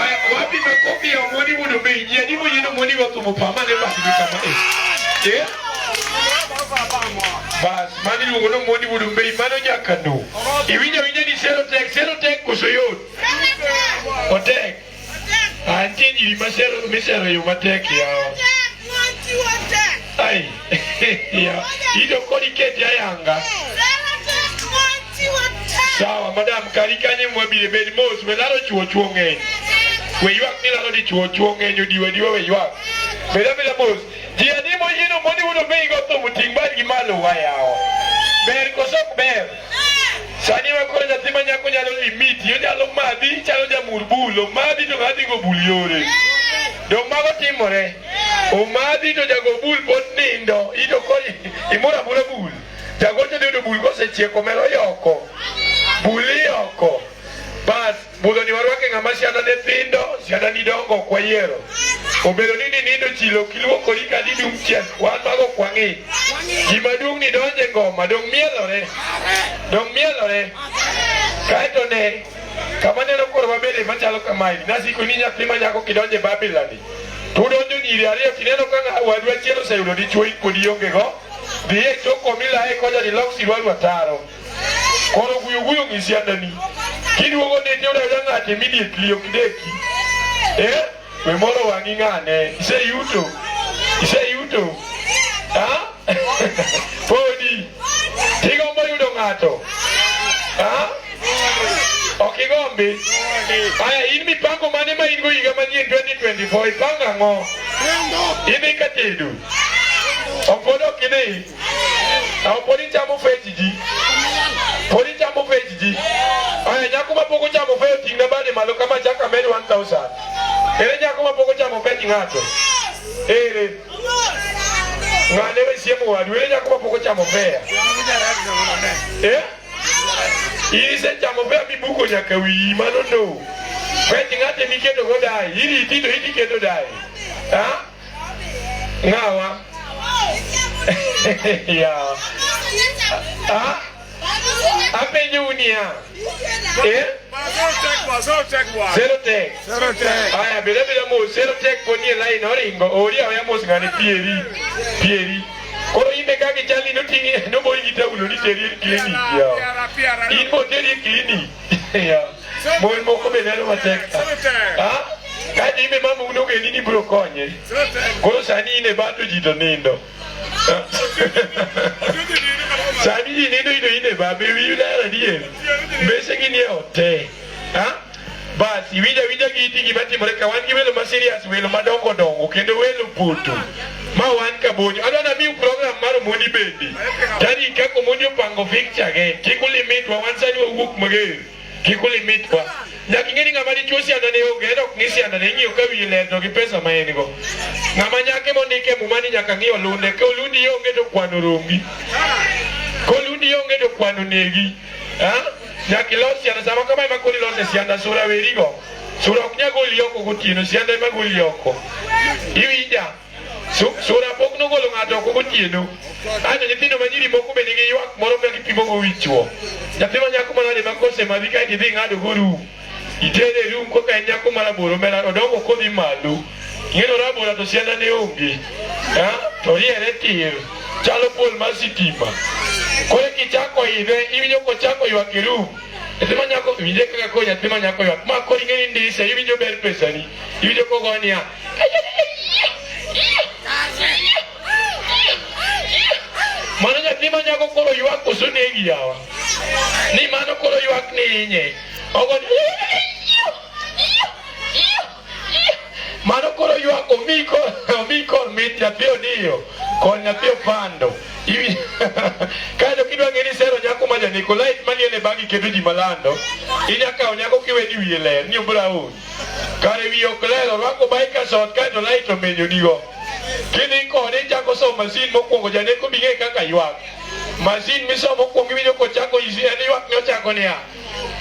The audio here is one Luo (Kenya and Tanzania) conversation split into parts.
Aya, wapi makofi ya Omondi mondo obi? Ji adi moyie ni Omondi go thum opama ne bathgi kama e. Eh? Bas, mano iluongo ni Omondi wuod Ombei, mano jakano. Iwinjo awinja ni sero tek, sero tek koso yot? Otek. Ah, nitie nyiri ma sero misero e yo matek yawa. Ai, ya. Ito kodi keti ayanga. Sawa, madam, kari kanye mwabire bed mos, we laro chuo chuo ng'eny. We ywak ni laro di chuo chuo ng'eny odiwa diwa we ywak. Bed abeda mos. Ji adi moyieno mondi wuod Ombei go thum ting' badgi malo wayawa. Ber koso ok ber? Sani ma koro nyathi ma nyako nyalo limiti, onyalo madhi chalo jamur bul, omadhi to ng'adhi go bul yore. Dong' mago timore. Omadhi to jago bul pod nindo, ito koro imur amura bul. Jagocho dhi yudo bul kosechiek omero yoko. Bul iyoko. Bas, budho ni warwake ng'ama sianda ne thindo, sianda ni dongo ok wayiero. Obedo ni ninindo chilo ok iluokori kata idum chiel, wan mago ok wang'i. Gima duong' ni donje ngoma, dong' mielore. Dong' mielore. Kaeto ne, kama neno koro wabede machalo kamae, nasiko ni nyathi ma nyako kidonje Babylon. To udonjo nyiri ariyo kineno ka ng'a wadu achiel oseyudo dichuo in pod ionge go. Dhi e choko milaye kocha dilok siruaru ataro. Koro guyo guyo ng'i siandani. Kiduogo ne tiyudo ayuda ng'ato immediately ok deki. Eh? We moro wang'i ng'ane. Iseyuto. Iseyuto. Ha? Podi. Tigombo yudo ng'ato. Ha? Ok igombi? Aya, in mipango mane ma in go higa manyien 2024? Ipango ang'o? Idhi ka tedo? Ok pod ok idhi? Aw pod ichamo fech ji? Pod ichamo fech ji? Aya, nyako ma pok ochamo fech oting'na bade malo kama chak amed 1000. Ere nyako ma pok ochamo fech ng'ato? Ere? Ng'ane we siemo wadu. Ere nyako ma pok ochamo fea? Eh? Isechamo fea mibuko nyaka wiyi, mano no. Fech ng'ate miketo go dai, iriti to iti keto dai. Ha? Ng'awa? Ya. Ha? Apenjou niya. Eh? Zero tek. Zero tek. Aya, beda beda mos. Zero tek pod nie line oringo. Ori aoya mos ng'ane pieri. Pieri. Koro in be kaka ichal ni noting'i noboyi gi taulo ni teri e klinik. Ya. In bo teri e klinik. Ya. Mon moko be neno matek. Ha? Ka in be mama un ogeni ni biro konye. Koro sani in e bato ji to nindo. Sani ji nindo ino in e babe wiyi ler adier. Mbese gi nie ot te. Ha? Bas, iwinjo awinja gi iti gima timore ka wan gi welo ma serious, welo madongo dongo kendo welo poto. Ma wan kabonyo. Adwa namiu program mar Omondi bende. Tarik kaka Omondi opango fixture ge. Kik ulimitwa, wan sani wawuok mager. Kik ulimitwa. Nyaka ing'e ni ng'ama dichuo sianda ne onge, en ok ng'i sianda ne, ing'iyo ka wiye ler to gi pesa ma en go. Ng'ama nyake mondik e muma ni nyaka ng'i olunde, ka olundi onge to kwano rongi. Ka olundi onge to kwano negi. Ha? Nyaka ilos sianda, sama kama ema koro ilose sianda, sura werigo. Sura ok nyal goli oko gotieno, sianda ema goli oko. Iwinja? Sura pok nogolo ng'ato oko gotieno. Ato nyithindo ma nyiri moko be nigi ywak moro ma gipimogo wi chwo. Nyathi ma nyako manade ma kosemadhi kaeto idhi ing'ado go rum. Itere e rum koka en nyako marabora omera odongo kodhi malo. Ing'eno rabora to sianda ne onge. Ha? To riere tir. Chalo pol mar sitima. Koro kichako idhe, iwinjo kochako ywak e rum. Nyathi ma nyako winje kaka koro nyathi ma nyako ywak. Ma koro ing'e ni ndise, iwinjo ber pesani. Iwinjo kogo niya. Mano nyathi ma nyako koro ywak koso negi yawa. Ni mano koro ywak ni inye. Ogo ni Mano koro ywak omi kor omi kor mit nyathi odiyo kor nyathi opando. Iwi kaeto kidwa ng'e ni sero nyako ma janeko light maliel e bagi keto ji malando. Inya kawo nyako kiwe ni wiye ler ni brown. Kare wiye ok ler orwako biker short kaeto light omenyo nigo. Kidhi kode ichako somo masin mokwongo janeko bing'e kaka ywak. Masin misomo mokwongo iwinjo kochako isi en ywak ni ochako niya.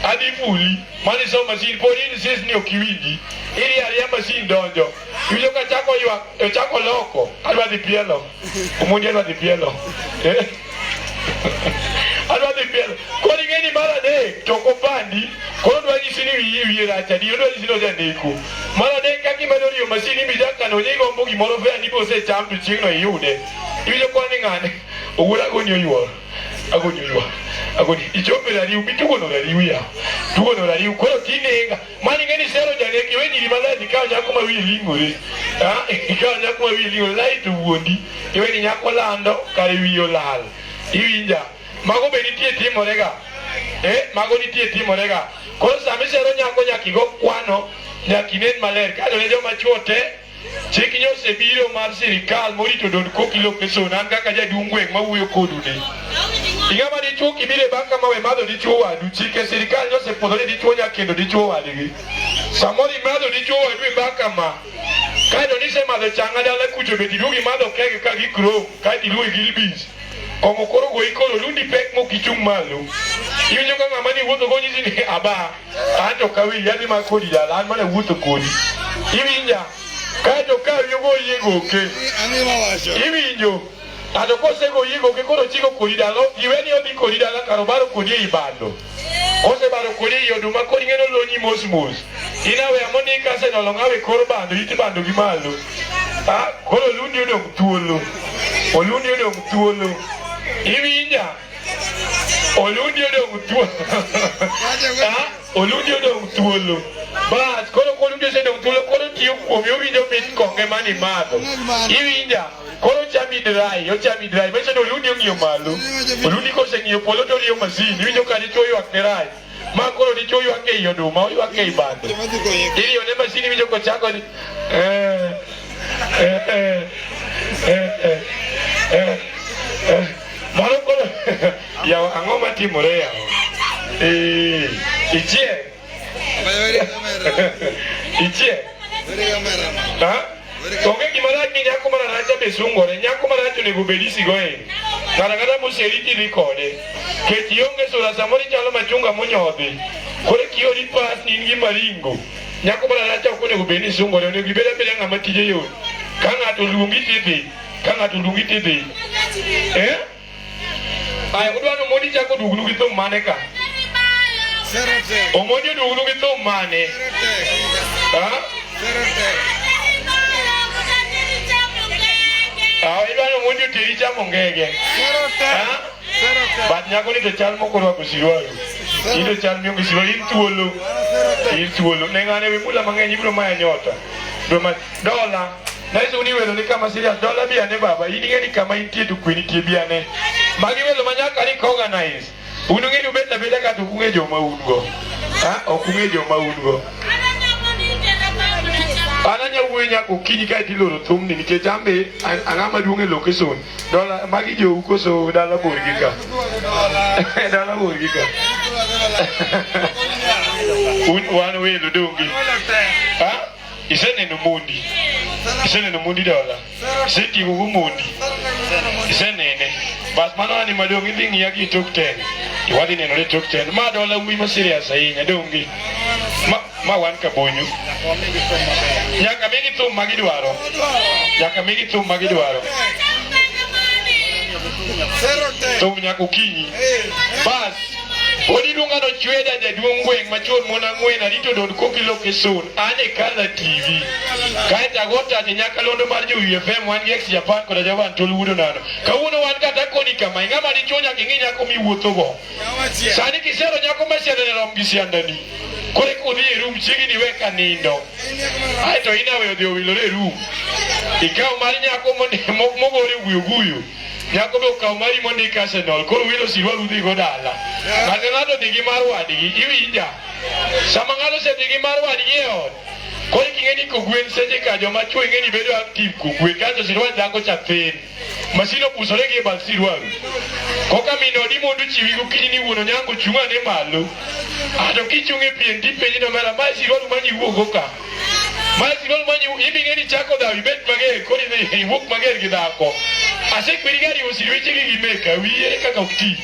Adhi fuli, mani so masin pod insist ni ok iwinji. Iri ariya masin donjo. Iwinjo ka chako ywak, ochako loko. Adwa dhi pielo. Omondi adwa dhi pielo. Eh? Adwa dhi pielo. Koro ing'e ni mar adek to ok opandi. Koro odwa nyisi ni wiyi wiye rach adi, odwa nyisi ni ojaneko. Mar adek kaka imedo riyo masin ibi chak kano ni igombo gimoro fea ni bosecham to chieng'no iyude. Iwinjo kwa ni ng'ane owuor agoni oyuor. Agoni oyuor. Agoni ichopo e rariw mitugono rariw ya. Tugono rariw koro tinenga. Mani ing'e ni sero janeko iwe nyiri maler ikawo nyako ma wiye ling'ore. Ah, ikawo nyako ma wiye ling'ore lai to wuondi. Iwe ni nyako lando kare wiye olal. Iwinja. Mago be nitie timorega. Eh, mago nitie timorega. Koro sama isero nyako nyaka igo kwano, nyaka inen maler. Kato ne joma chuo te, chik nyosebiro mar sirikal morito don koki location. An kaka jaduong' gweng' mawuoyo kodu ni. Ing'ama dichuo kibiro e bang' kama we madho dichuo wadu. Chike sirikal nyosepwodho ni dichuo nyaka kendo dichuo wadgi. Samoro imadho dichuo wadu e bang' kama. Kaeto nisemadho chang'a dala kucho be tiduogo imadho keg ka gi chrome kaeto iluoyi gi libis. Kong'o koro goyi koro lundi pek mok ichung' malo. Iwinjo ka ng'ama ni wuotho go nyisi ni aba an to kawi adhi ma kodi dala an mana wuotho kodi. Iwinja? Kaeto ka wiyo goyi e goke. Iwinjo? Ato kosegoyi e goke koro ochiko kodi dala iwe ni odhi kodi dala kar obaro kodi ei bando. Kosebaro kodi ei oduma koro ing'e ni olonyi mos mos. In aweya mondi Arsenal ong'aw e kor bando it bando gi malo. Ah, koro olundi odong' thuolo. Olundi odong' thuolo. Iwinja? Olundi odong' thuolo. Ah, olundi odong' thuolo. Bas, koro kolundi osedong' thuolo, koro tiyo kuomi, owinjo mit konge mane imadho. Iwinja? Koro ochami dry, ochami dry. Manyiso ni olundi ong'iyo malo. Olundi koseng'iyo polo to oriyo masin. Iwinjo ka dichuo ywak ne rach. Ma koro dichuo ywak ei oduma, oywak ei bando. Iriyo ne masin iwinjo kochako ni eh, eh, eh, eh, eh, eh, eh. Mano koro yawa ang'o matimore yawa? Eh, ichieng'. Ichieng'. Ha? Onge gima rach ni nyako mararacha be sungore. Nyako marach onego bed isigo e. Ng'ato ang'ata moseri tidhi kode. Kech ionge sura samoro ichalo machunga monyodhi. Koro kiori pas ni in gi maringo. Nyako mararacha ok onego bed ni sungore. Onego ibed abeda ng'ama tije yot. Ka ng'ato oluongi tidhi. Ka ng'ato oluongi tidhi. Eh? Aya, udwa ni Omondi chako duognu gi thum mane ka? Omondi oduognu gi thum mane? Ha? Ah, idwa ni Omondi oteri chamo ngege. Ha? But nyako ni to chal mok orwako siruaru. In to chal mionge siruaru, in thuolo. In thuolo. Ne ng'ane wi mula mang'eny ibiro maya nyota. Ibiro maya dola. Naiso ni welo ni kama serious dola bi ane baba. In ing'e ni kama intie to kwe nitie bi ane. Magi welo ma nyaka ni organize. Un ung'e ni ubet abeda ka to ok ung'e joma un go. Ha? Ok ung'e joma un go. An anya wuoyo nyaka okinyi kae tiloro thumni nikech an be ang'ama duong' e location. Dola magi jou koso dala bor gi ka? Dala bor gi ka. Un wan welo donge. Ha? Iseneno mondi. Iseneno mondi dola. Iseting'o go mondi. Isenene. Bas mano ani madong' idhi ng'iya gi tok ten. Wadhi nenore tok ten. Ma dola wuoyi ma serious ahinya donge. Ma ma wan kabonyo. Nyaka migi thum ma gidwaro. Nyaka migi thum ma gidwaro. Thum nyaka okinyi. Bas. Pod iluonga no Chweda jaduong' gweng' machon mon ang'wen arito don koki location an e Kala TV. Kaeto ago tache nyakalondo mar jo UFM wan gi ex Japan koda Javan Tol wuod Onano. Kawuono wan kata koni kama ing'ama dichuo nyaka ing'i nyako miwuothogo. Sani kisero nyako ma siandane rom gi siandani. Koro eka udhi e room chiegi ni we ka nindo. Aeto in awe odhi owilore e room. Ikaw mar nyako mogore guyo guyo. Nyako be okaw mari mondik Arsenal. Koro wilo sirwal udhi go dala. Ng'ato ng'ato dhi gi mar wadgi. Iwinja? Sama ng'ato osedhi gi mar wadgi e ot, koro king'e ni kogwen seche ka joma chuo ing'e ni bedo active kogwen kasto sirwal dhako cha thin. Masin obusore gi e bath sirwal. Koka min odi mondo chiwi gokinyi ni wuon Onyango chung' ane malo. Ato kichung' e pien tipenji ni omera mae sirwal manyi wuok go ka. Mae sirwal manyi ibi ng'e ni chako dhaw ibet mager koro idhi iwuok mager gi dhako. Asekweri ga riwo sirweche gi gi meka wiyi ere kaka ok ti.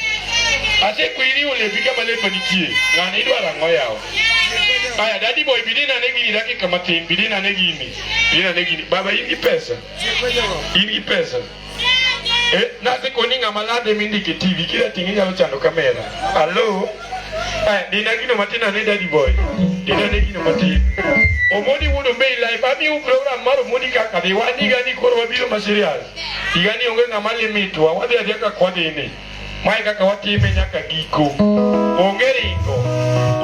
Asekwiri olepi kama lepa nitie. Ng'ani idwaro ang'o yawa? Aya, daddy boy bidina ne gini dakika matin, bidina ne gini. Bidina ne gini. Baba in gi pesa? In gi pesa? Eh, nasekoni ng'ama lande mindike TV, kila ting' inyalo chando kamera. Hello? Aya, dina gino matin ane daddy boy. Dina ne gino matin. Omondi wuod Ombei live, amiu program mar Omondi kaka dhi. Wan higani koro wabiro ma serious. Higani onge ng'ama limitwa, wadhi adhiya kaka wadhini. Mae kaka watime nyaka giko. Onge ringo.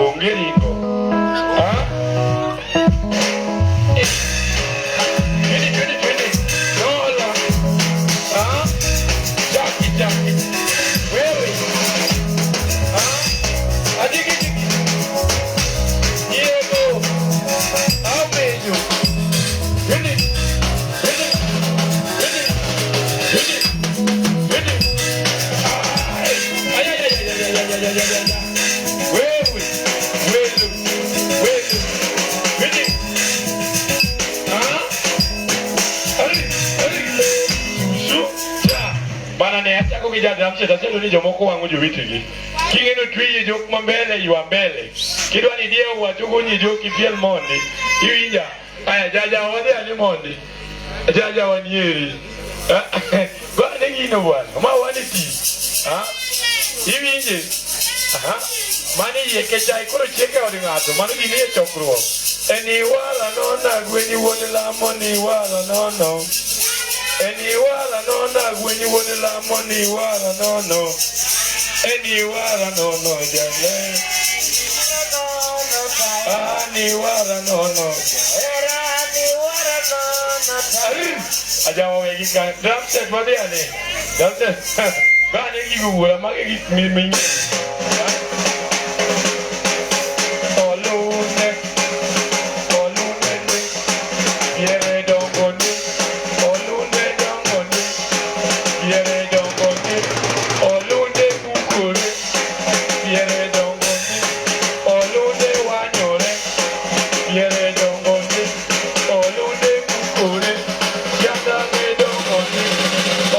Onge ringo. Ha? Eh. Twende, twende, twende. Dola. Ha? Jaki, jaki. Wewe. Ha? Ajiki, jiki. Diego. Amenyo. Twende. Twende. Twende. Twende. Twende. Ay, ay, ay, ay, ay, ay, ay, ay, ay, ay. Wewe. Wewe. Wewe. Twende. Ha? Ari, ari. Su, cha. Bana ne achako gi jadram set aseyudo ni jomoko wang'o jowetegi. King'eno twiye jok ma mbele ywa mbele. Kidwa ni idiew wach ogonyi jok ipiel mondi. Iwinja? Aya jaja wadhi ane mondi. Jaja wanieri. Go ane gino bwana. Ma wan e tich. Ha? Iwinje? Aha. Mano iye ke chai koro chiek e od ng'ato. Mano gini e chokruok. Eni wala nona gweni wuon lamo ni wala nono. Eni wala nona gweni wuon lamo ni wala nono. Eni wala nono jale. Ani wala nono. Ajawa wegi ka. Drum set wadhi ane. Drum set. Gane gigo wuora magi gik ming'eyo. Olune, olune ni, piere dongo ni, olunde dongo ni, piere dongo ni, olunde bukore, piere dongo ni, olunde wanyore, piere dongo ni, olunde bukore, sianda ne dongo ni,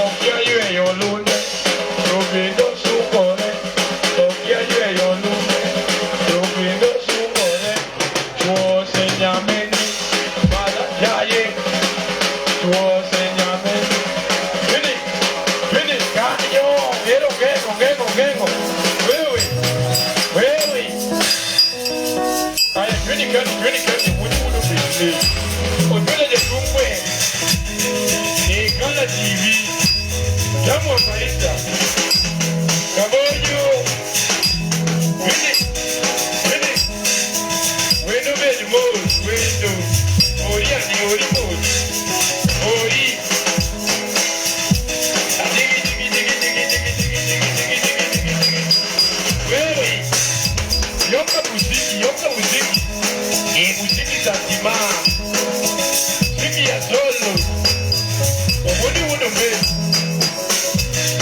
okia yweyo olunde, robindo sungore, okia yweyo olunde, robindo sungore, chuo senyameni, bala yaye, chuo senyameni. Twende, twende, kanyo, ngero, ngero, ngero, ngero. Wewe, wewe. Aya, twende kani, twende kani, wudu wudu bidli. Otwele jatungwe. Ni Kala TV. Tamu wa maisha. Kabojo. Twende, twende. Wendo bed mos, wendo. Ori ani, ori mos. Ori. Digi, digi, digi, digi, digi, digi, digi, digi, digi, digi, digi. Wewe. Yoka muziki, yoka muziki. Eh, muziki santima. Muziki ya solo. Omoni wuono mbele.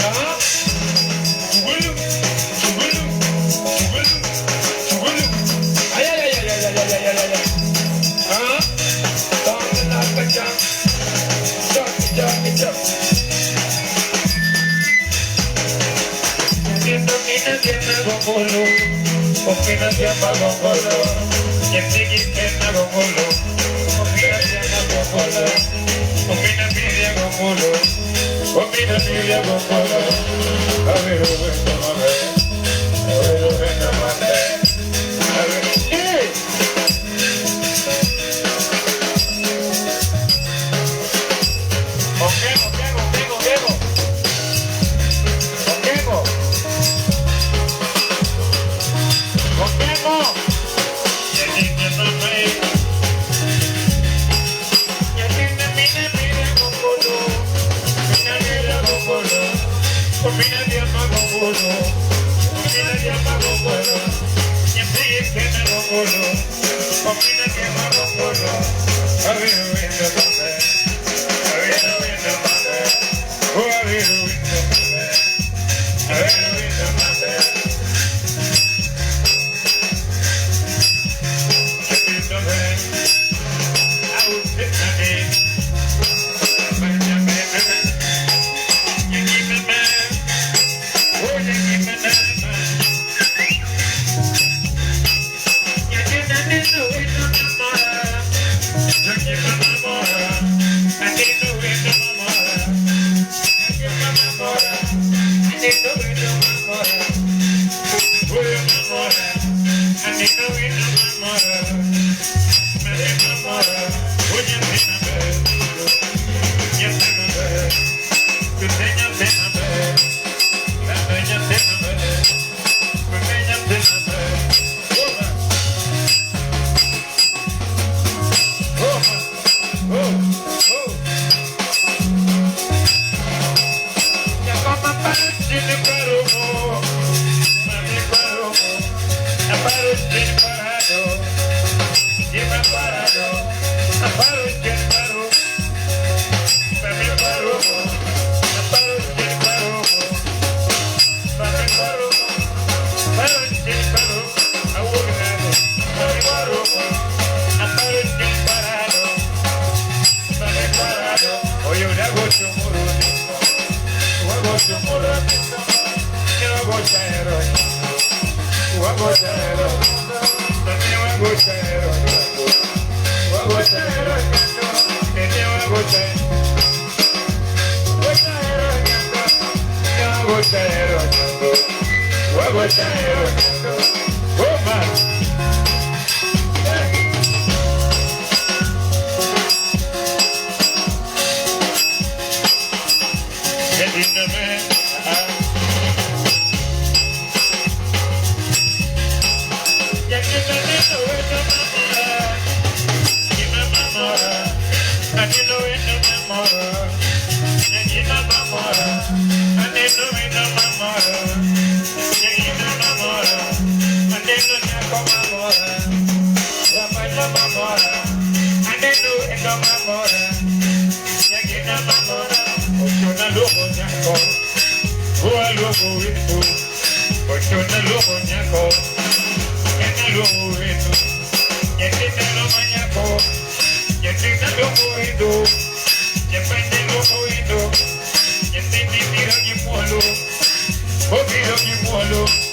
Aha. Tugulu, tugulu, tugulu, tugulu. Ay, ay, ay, ay, ay, ay, ay, ay, ay, ay. Ah. Tang, la, ka, cha. Cha, cha, cha. Mina tiene gongolo, Opina tiene gongolo, Yentigi tiene gongolo, Opina tiene gongolo, Opina pide gongolo, Opina pide gongolo. A ver, a ver, a ver, a ver, a ver, a ver, a ver. ¡Eh! Ongengo, ongengo, ongengo, ongengo. Ongengo. Ongengo. Obiro gi muolo.